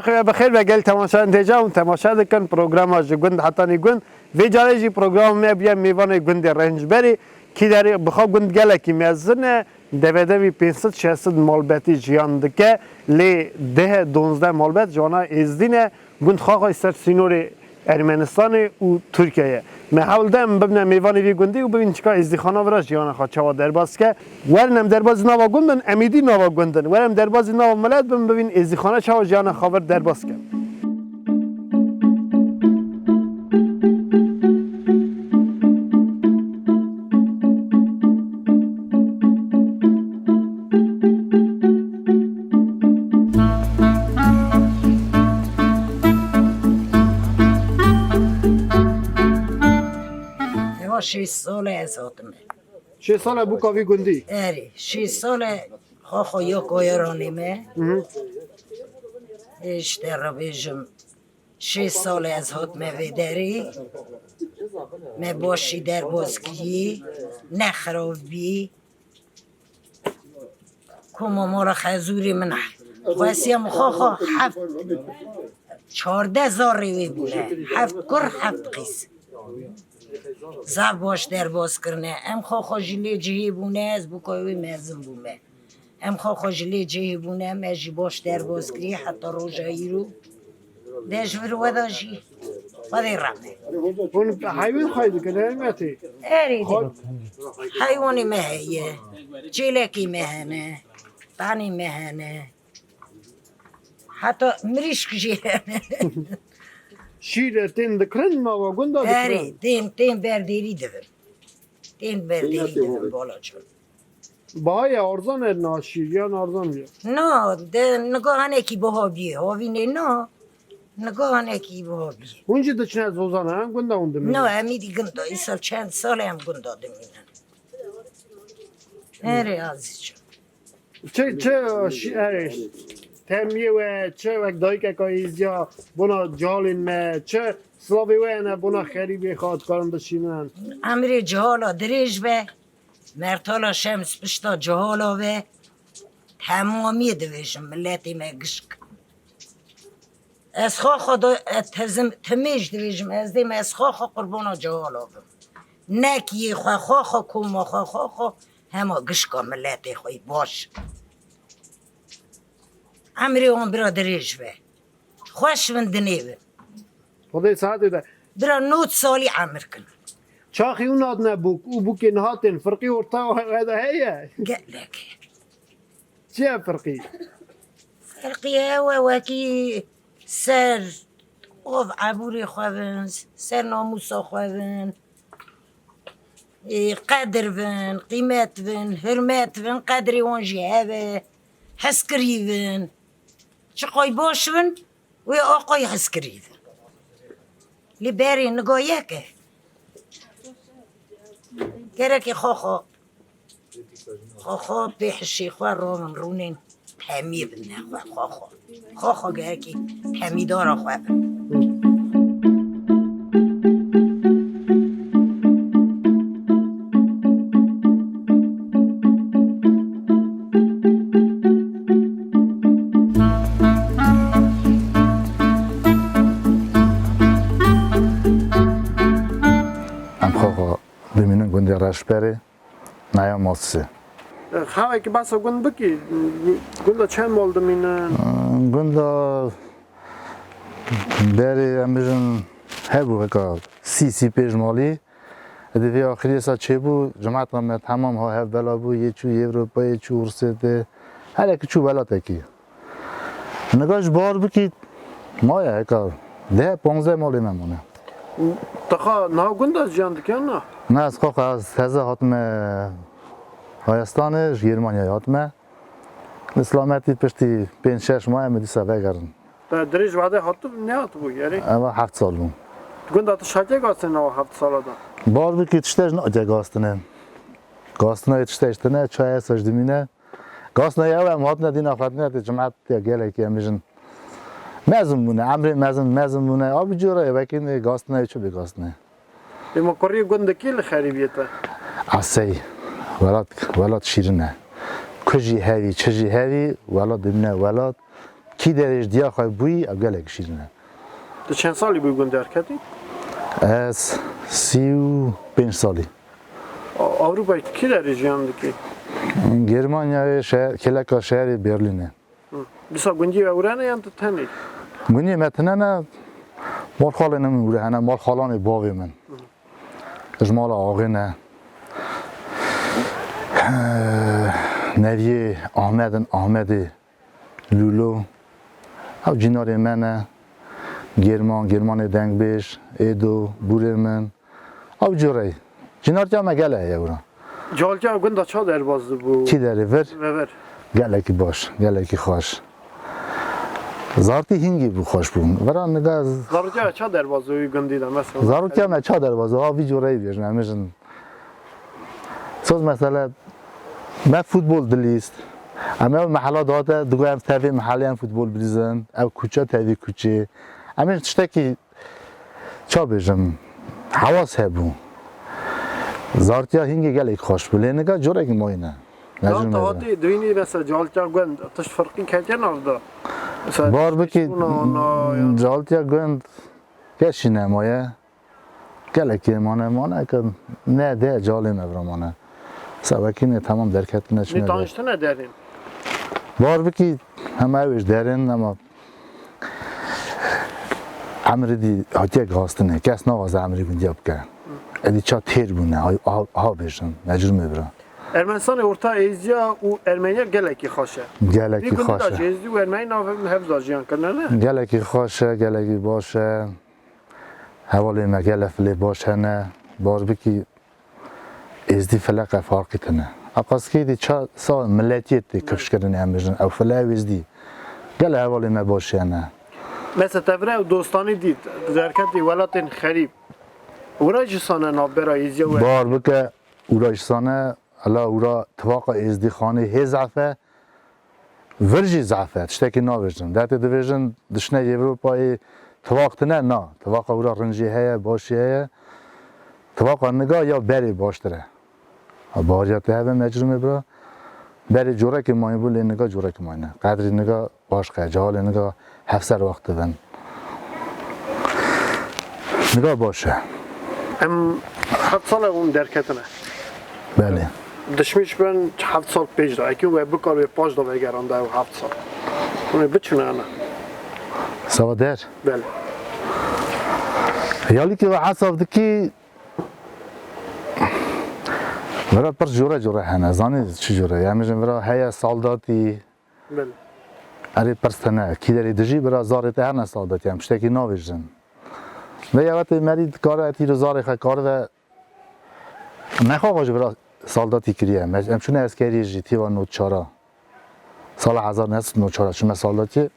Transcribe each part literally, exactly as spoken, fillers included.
Xêr be, bi xêr ve gel temaşeyan têca hûn temaşe dikin programa Ji Gund Hetanî Gund. Vê carê jî programa me bûye mêvanê gundê Rencberê. Kî derê bi xwe gund gelekî mezin e, devedevî pênc sed şeş sed malbetî jiyan dike. Lê deh donzdeh malbet ji wana êzdî ne. Gund Xaxay ser sînorê Ermenistanê û Tirkiye ye. Me hewl de em bibine mêvanê vî gundî û bibînin çika êzdîxana vira jiyana xwe çawa derbas dike. Werin em derbazî nava gund bin, em êdî nava gund in. Werin em derbazî nava milet bin, bibînin êzdîxana çawa jiyana xwe vir derbas dike. Ewa şêst sal e ez hatime. Şêst sal e bûka vî gundî? Erê, şêst sal e xwe xwe ya koyeranê me. Hı hı. Ê, ji te re bêjim, şêst sal e ez hatime vê derê. Me başî derbas kirî, ne xirab bî. Koma mala Xezûrê min xwestiya min xwe xwe heft, çardeh zarê wê bûne. Heft kur, heft qîz. Zaf baş derbas kirine. Em xwe xwe ji lê cihê bûne, ez bûka wê mezin bûme. Em xwe xwe ji lê cihê bûne, me jî baş derbas kirî heta roja îro. De ji vir we de jî Xwedê rehme. Hûn heywan xwey dikin, her metê? Erê, de. Heywanê me heye. Çêlekê me hene. Tanê me hene. Heta mirîşk jî hene. Şîr tên dikirin nava gunda dikirin? Erê, tên, tên berdêrî dibin. Tên berdêrî dibin, balacan. Bahayê arzan e na şîr, yan arzan bîye? Na, de nigahanekî biha bîye, havînê na, nigahanekî biha bîye. Hûn jî diçine zozana, em gunda hûn dimînin? Na, em îdî gunda, îsal çend sal e em gunda dimînin. Erê azîcan. Çi, çi şî-, erê, temiyê we, çi wek dayikeka êzdiya, bona calên me, çi silavê we hene, bona xerîbê xwe dikarin bişînin? Emrê cihala dirêj be. Mertala Şems pişta cihala ve temamiyê dibêjim, miletê me gişk. Ez xwe xwe da, e, tezim, timêj dibêjim, ez dêm ez xwe xwe qurbana cihala bim. Nek yê xwe xwe xwe, koma xwe xwe xwe, hema gişka miletê xwe yî baş. Emrê wan bira dirêj be. Xweş bin dinê bin. Xwedê saetê de. Bira nod salî emir kin. Çaxî û nadine bûk û bûkê niha tên firqî orta we de heye? Gelek. Çi ye firqî? Firqî ew e wekî ser ov ebûrê xwe bin, ser namûsa xwe bin. Ê, qedir bin, qîmet bin, hurmet bin, qedrê wan jî hebe, hezkirî bin. Çiqay baş bin, wê aqay hezkirî bin. Lê berê niga yek e. Gerekê xwe xwe, xwe xwe pê hişê xwe rovin rûnên. Hemî bin ne xwe, xwe xwe. Xwe xwe gerekî hemîdara xwe bin. Em xwe xwe dimînin gundê Reşberê. Naya Masisê. Xewekî behsa gund bikî, gunda çend mal dimînin? Gunda berê em bijin hebû heka sî, sî pênc malî. Di vê axiriyê sa çêbû, cemaeta me temam ha hev bela bû, yê çû Ewropayê, çû Rûsê tê. Her yekî çû welatekî. Niga ji bar bikî, maye heka deh panzdeh malê me mane. Te xwe niha gunda jiyan dike na? Na, ez xwe xwe ez teze hatime Hayestanê, ji Germanyayê hatime. Li silametî piştî pênc şeş maye me dîsa vegerin. Te dirêj vadê hatib nehatibû yerê? Eva heft sal bû. Gunda tu şatiye gastine nava heft sala da? Bar bikî tişte ji natiye gastine. Gastina yê tişte ji tine, çaya sa ji dimîne. Gasnayê ew em hatine dîna xwe hatine tê cemaet ya gelekî em bijin. Mezin bûne, emrê mezin, mezin bûne. Abi cora ye, wekî ne gasnayê çi bê gasnayê. Ê ma kuriyê gundekî li xerîbiyê te? Esey, welat, welat şîrin e. Ku jî hevî, çi jî hevî, welat dimîne welat. kî derê ji diya xwe bûyî, ew gelek şîrîn e. Tu çend salî bû gund derketî? Ez sî û pênc salî. A-, Ewropayê tu kî derê jiyan dikî? Germanyayê şe-, kêleka şeherê Berlînê. Hı. Dîsa gundî we wire ne yan tu tenê? Gundî me tine ne, mal xalê min wire hene, mal xalanê bavê min. Hı. Ji mala axê ne. Neviyê Ahmed in, Ahmedê Lûlo. Ew cînarê me ne. German, Germanê dengbêj, Êdo, Bûrê min. Ew cureyî. Cînartiya me gele heye wira. Caltiya gunda ça derbaz dibû? Kî derê vir? Ve vir. Gelekî baş, gelekî xweş. Zartî hingî bû, xweş bû. Vira niga z- Zartiya ça derbaz dibû wî gundî de mesela? Zartiya me ça derbaz dibû, ha vî cureyî bêjin, em jin. Soz mesele, me futbol dilîst. Em ev mehela dihate, digo em tevê mehelê em futbol bilîzin. Ev kuçe tevî kuçê. Em ê tiştekî Ça bêjim, hewas hebû. Zartiya hingê gelek xweş bû, lê nika corekî mayî ne. Necim Yan te Mevra. Hatî dibînî mesela caltiya gund, tişt firqî ketiye nav de? Mesela Bar bikî, şûna, na, ya. Caltiya gund keşî nemaye. Gelekî mane, mane ke ne de calê me vira mane. Sewekî ne tamam derketine çi Nê ne de. Taniştine derên. Bar bikî hema ew ê ji derên, ama Emrê dî hatiye gihastinê, kes nawaze emrê gundiya bike. Edî ça têr bûne, ha, ha, ha bêjin, Necrûmê bira. Ermenistanê orta Êziya û Ermeniya gelekî xweş e. Gelekî Vî gundî xweş de e. Jî Êzidî û Ermenî nav hev de jiyan kirine, ne? Gelekî xweş e, gelekî baş e. Hevalê me gele filê baş hene. Bar bikî Êzdî feleqe farqî tine. Aqaskê dî ça sa miletiyê tê kifşkirinê em bêjin. Ew file ew êzdî. Gele hevalê me baş hene. Mesela te vira ew dostanî dît, derketî welatên xerîb. Wira jî sane navbera êziya we. Bar bike, wira jî sane, ela wira tifaqa êzdî xanê hê zaf e. Vir jî zaf e, tiştekî navêjin. Dertê dibêjin, dişine Ewropayê tivaq tine, na. Tivaqa wira rincî heye, başî heye. Tivaqa niga ya berê baştir e. Ha, bariya te hebe Necrûmê bira. Berê corekê mayî bû, lê niga corekê mayî ne. Qedrî niga başqe, cehalê niga hevser wext dibin. Niga baş e. Em heft sal e hûn derketine. Belê. Dişmîş bin heft sal pêş de. Ekî we bikar wê paş de vegeranda ew heft sal. Hûn ê biçûne ana. Sava der? Belê. Yalikê we hesab dikî, vira pirs cure cure hene. Zanî çi cure? Em jin vira heye saldatî, Belê. Erê pirs tune, kî derê dijî bira zarê te her ne saldatî, em tiştekî navêjin. Ve ya wetê merî dikare etî li zarê xwe karive, me xwe xwe ji bira saldatî kiriye. Me, em çûne eskeriyê jî tîva nod çara. Sala hezar neh sed nod çara çûme saldatiyê.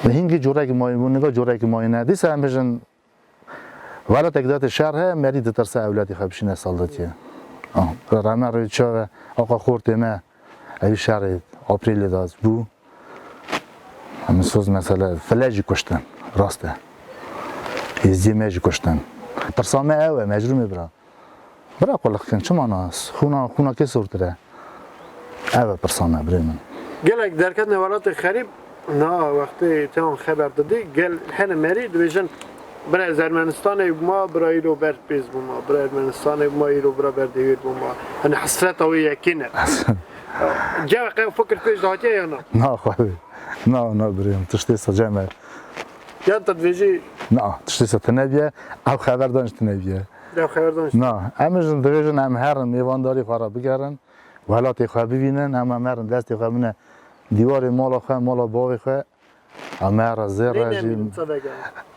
Ve hingî corekî mayî bû, niga corekî mayî ne. Dîsa em bijin Welatek de şer heye, merî ditirse ewladî xwe bişîne saldatiyê. Ah, reme rê çav e, aqa xortê me, evî şerê Aprîlê de bû. Em soz mesele file jî kuştin, rast e. Êziyê me jî kuştin. Pirsa me ew e, Necrûmê bira. Bira qulixkin, çima nas? Xûna, xûna kê sortir e? Ev e pirsa me, birê min. Gelek derketine welatê xerîb, niha wextê te wan xeber didî, gel hene merî dibêjin, bira ez Ermenistanê bûma, bira îro ber pêz bûma, bira Ermenistanê bûma, îro bira ber dêwêr bûma. Hani hesreta wê yekî ne. Cewek ew fikir pêş de hatiye ya na? Na xwedê. Na, na birê min, tiştê sa cem e. Yan te dibêjî? Na, tiştê sa tune biye, ew xeberdan jî tune biye. Ew xeberdan jî. Na, em jin dibêjin em herin mêvandarî xwe re bigerin, welatê xwe bibînin, em em herin destê xwe bine dîwarê mala xwe, mala bavê xwe, em here zêre jî.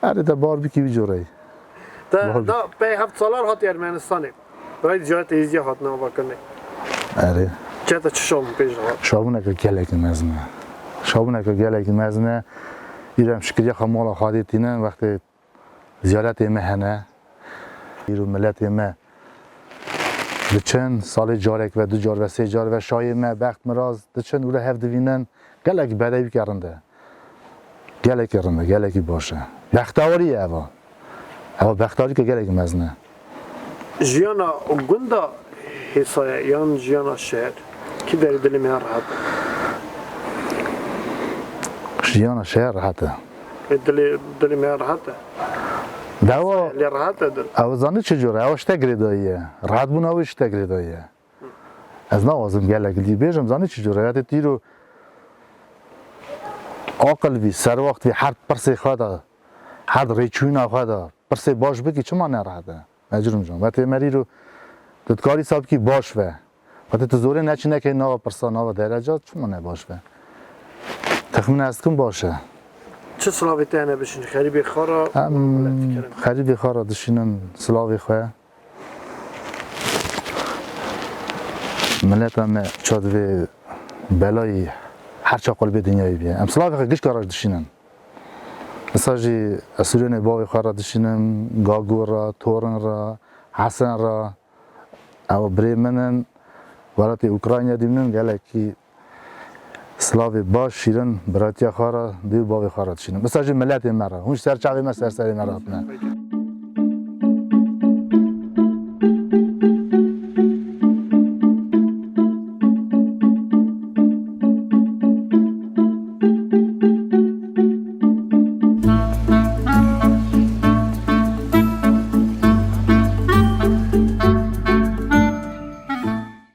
Erê te bar bikî wî coreyî. Te da pey heft salar hatî Ermenistanê. Birayî ziyaretê Êzîdî hatine avakirinê. Erê. Çete çi şabûn pêş de hat? Şabûneke gelekî mezin e. Şabûneke gelekî mezin e. Îro em şikiriya xwe mala Xwedê tînin, wextê ziyaretê me hene. Îro miletê me diçin, salê carek ve, du car ve, sê car ve şayê me, bext miraz diçin û re hev divînin. Gelekî bedewî ke rind e. Gelekî rind e, gelekî baş e. Bextewarî ye eva. Eva bextewarîke gelekî mezin e. Jiyana gunda hêsaye yan jiyana şehr? Kî derê dilê me ya rehet? Jiyana şehir rehet e. Ê dilê, dilê me rehet e. Dewa Lê rehet e dil. Ew zanî çi cure, ew işte girêdayî ye. Rehetbûna wî işte girêdayî ye. Ez naxwazim gelek dî bêjim, zanî çi cure. Hete tîro aqil bî, serwaxt bî, her pirsê xwe de, her rêçûna xwe de, pirsê baş bikî, çima ne rehet e? Mecrûm can. Ve tê merîro, tu dikarî sabkî baş ve. Ve tu zorê neçî nekey nava pirsa, nava dereca, çima ne baş ve? Texmîn ez dikim baş e. Çi silavê te hene bişîn? Xerîbê xwe re Em milet dikirin. Xerîbê xwe re dişînin silavê xwe. Mileta me çad vê belayî her çaqol bê dinyayê bîye. Em silavê xwe gişka re dişînin. Esa jî ez sûriyonê bavê xwe re dişînim, Gago re, Torin re, Hesen re. Ew birê min in, welatê Ukrayna dimînin, gelekî silavê baş, şîrin, biratiya xwe re, dê û bavê xwe re dişînim. Esa jî miletê me re, hûn ji ser çavê me, ser serê me re hatine.